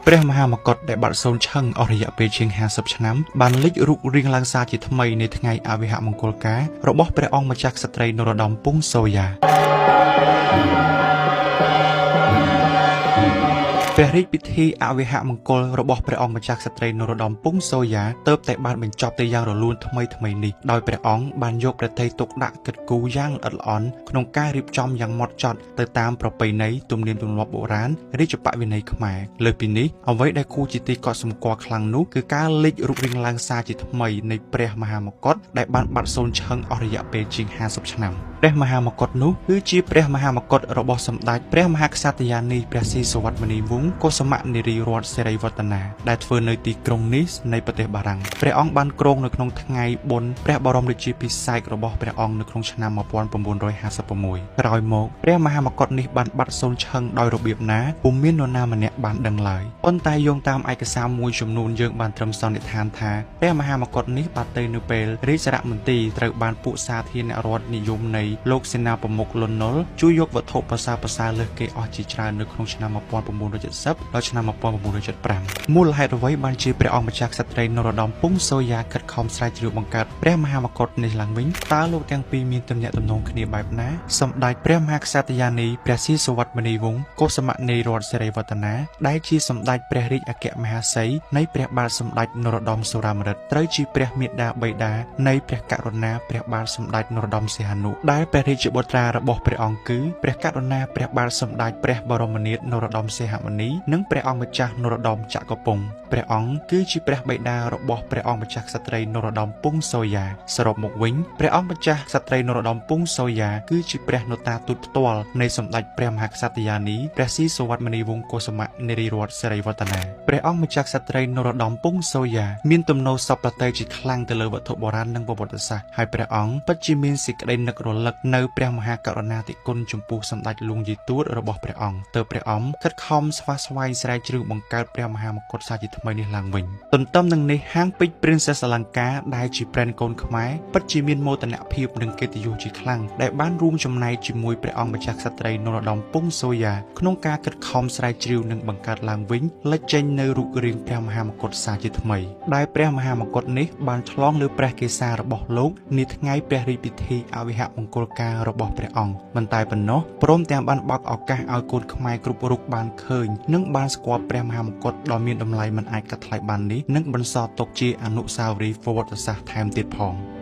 ព្រះមហាមកុដដែលបាត់សូន្យឈឹងអស់រយៈពេលជាង50ឆ្នាំបានលេចរូបរាងឡើងសារជាថ្មីនៅថ្ងៃអវិហមង្គលការរបស់ព្រះអង្គម្ចាស់ក្សត្រីនរោត្តមពង្សសូយ៉ាព្រះរាជពិធីអវិហមង្គលរបស់ព្រះអង្គម្ចាស់ក្សត្រីនរោត្តមពង្សសូយ៉ាទើបតែបានបញ្ចប់ទៅយ៉ាងរលូនថ្មីថ្មីនេះដោយព្រះអង្គបានយកព្រះទ័យទុកដាក់គិតគូរយ៉ាងល្អិតល្អន់ក្នុងការរៀបចំយ៉ាងម៉ត់ចត់ទៅតាមប្រពៃណីទំនៀមទម្លាប់បុរាណរាជបវិន័យខ្មែរលើសពីនេះអ្វីដែលគួរជាទីកត់សម្គាល់ខ្លាំងនោះគឺការលេចរូបរាងឡើងសារជាថ្មីនៃព្រះមហាមកុដដែលបានបាត់សូន្យឈឹងអស់រយៈពេលជាង50ឆ្នាំព្រះមហាមកុដនោះគឺជាព្រះមហាមកុដរបស់សម្ដេចព្រះមហាក្សត្រយានីព្រះស៊ីសុវត្ថិមុនីវង្សកុសមនារីរតសិរីវឌ្ឍនាដែលធ្វើនៅទីក្រុងនីសនៃប្រទេសបារាំងព្រះអង្គបានគ្រងនៅក្នុងថ្ងៃបុណ្យព្រះបរមរាជាភិសេករបស់ព្រះអង្គនៅក្នុងឆ្នាំ1956ក្រោយមកព្រះមហាមកុដនេះបានបាត់សូន្យឈឹងដោយរបៀបណាពុំមាននរណាម្នាក់បានដឹងឡើយប៉ុន្តែយោងតាមឯកសារមួយចំនួនយើងបានត្រឹមសន្និដ្ឋានថាព្រះមហាមកុដនេះបាត់ទៅនៅពេលរាជសារមន្ទីរត្រូវបានពួកសាធារណរដ្ឋនិយមនៃលោកសេនាប្រមុខលន់នល់ជួយយកវត្ថុប្រសើរលើសគេអស់ជាច្រើននៅក្នុងឆ្នាំ1970ដល់ឆ្នាំ1975មូលហេតុអ្វីបានជាព្រះអង្គម្ចាស់ក្សត្រីនរោត្តមពង្សសូយ៉ាខិតខំស្រាវជ្រាវបង្កើតព្រះមហាមកុដនេះឡើងវិញតើលោកទាំងពីរមានទំនាក់ទំនងគ្នាបែបណាសម្ដេចព្រះមហាក្សត្រយានីព្រះស៊ីសុវត្ថិមុនីវង្សកុសមនារីរតសិរីវឌ្ឍនាដែលជាសម្ដេចព្រះរាជអគ្គមហេសីនៃព្រះបាទសម្ដេចនរោត្តមសុរាម្រិតត្រូវជាព្រះមាតាបិតានៃព្រះករុណាព្រះបាទសម្ដេចនរោត្តមសីហនុដែលព្រះរាជបុត្រារបស់ព្រះអង្គគឺព្រះករុណាព្រះបាទសម្ដេចព្រះបរមនាថនរោត្តមសីហមុនីនិងព្រះអង្គម្ចាស់នរោត្តមចក្រពង្សព្រះអង្គគឺជាព្រះបិតារបស់ព្រះអង្គម្ចាស់ក្សត្រីនរោត្តមពង្សសូយ៉ាសរុបមកវិញព្រះអង្គម្ចាស់ក្សត្រីនរោត្តមពង្សសូយ៉ាគឺជាព្រះនតាទូតផ្ទាល់នៃសម្ដេចព្រះមហាក្សត្រយានីព្រះស៊ីសុវត្ថិមុនីវង្សកុសមនារីរតសិរីវឌ្ឍនាព្រះអង្គម្ចាស់ក្សត្រីនរោត្តមពង្សសូយ៉ាមានទំនោរសពប្រតិជាខ្លាំងទៅលើវត្ថុបុរាណនិងប្រវត្តិសាស្ត្រហើយព្រះអង្គពិតជាមានសេចក្តីនឹករលឹកនៅព្រះមហាករុណាធិគុណចំពោះសម្ដេចលួងយាយទួតរបស់ព្រះអង្គទើបព្រះអង្គខិតខំស្វះស្វែងស្រាវជ្រាវបង្កើតព្រះមហាមកុដសាជាថ្មីនេះឡើងវិញទន្ទឹមនឹងនេះហាងពេជ្រ Princess អលង្ការដែលជាប្រេនកូនខ្មែរពិតជាមានមោទនភាពនិងកិត្តិយសជាខ្លាំងដែលបានរួមចំណែកជាមួយព្រះអង្គម្ចាស់ក្សត្រីនរោត្តមពង្សសូយ៉ាក្នុងការខិតខំស្រាវជ្រាវនិងបង្កើតឡើងវិញលេចចេញនៅរូបរាងព្រះមហាមកុដសាជាថ្មីដែលព្រះមហាមកុដនេះបានឆ្លងលើព្រះកេសារបស់លោកនាថ្ងៃព្រះរាជពិធីអវិហមង្គលការរបស់ព្រះអង្គមិនតែប៉ុណ្ណោះព្រមទាំងបានបើកឱកាសឲ្យកូនខ្មែរគ្រប់រូបបានឃើញនិងបានស្គាល់ព្រះមហាមកុដដ៏មានតម្លៃមិនអាចកាត់ថ្លៃបាននេះនិងបន្សល់ទុកជាអនុស្សាវរីយ៍ប្រវត្តិសាស្ត្រថែមទៀតផង។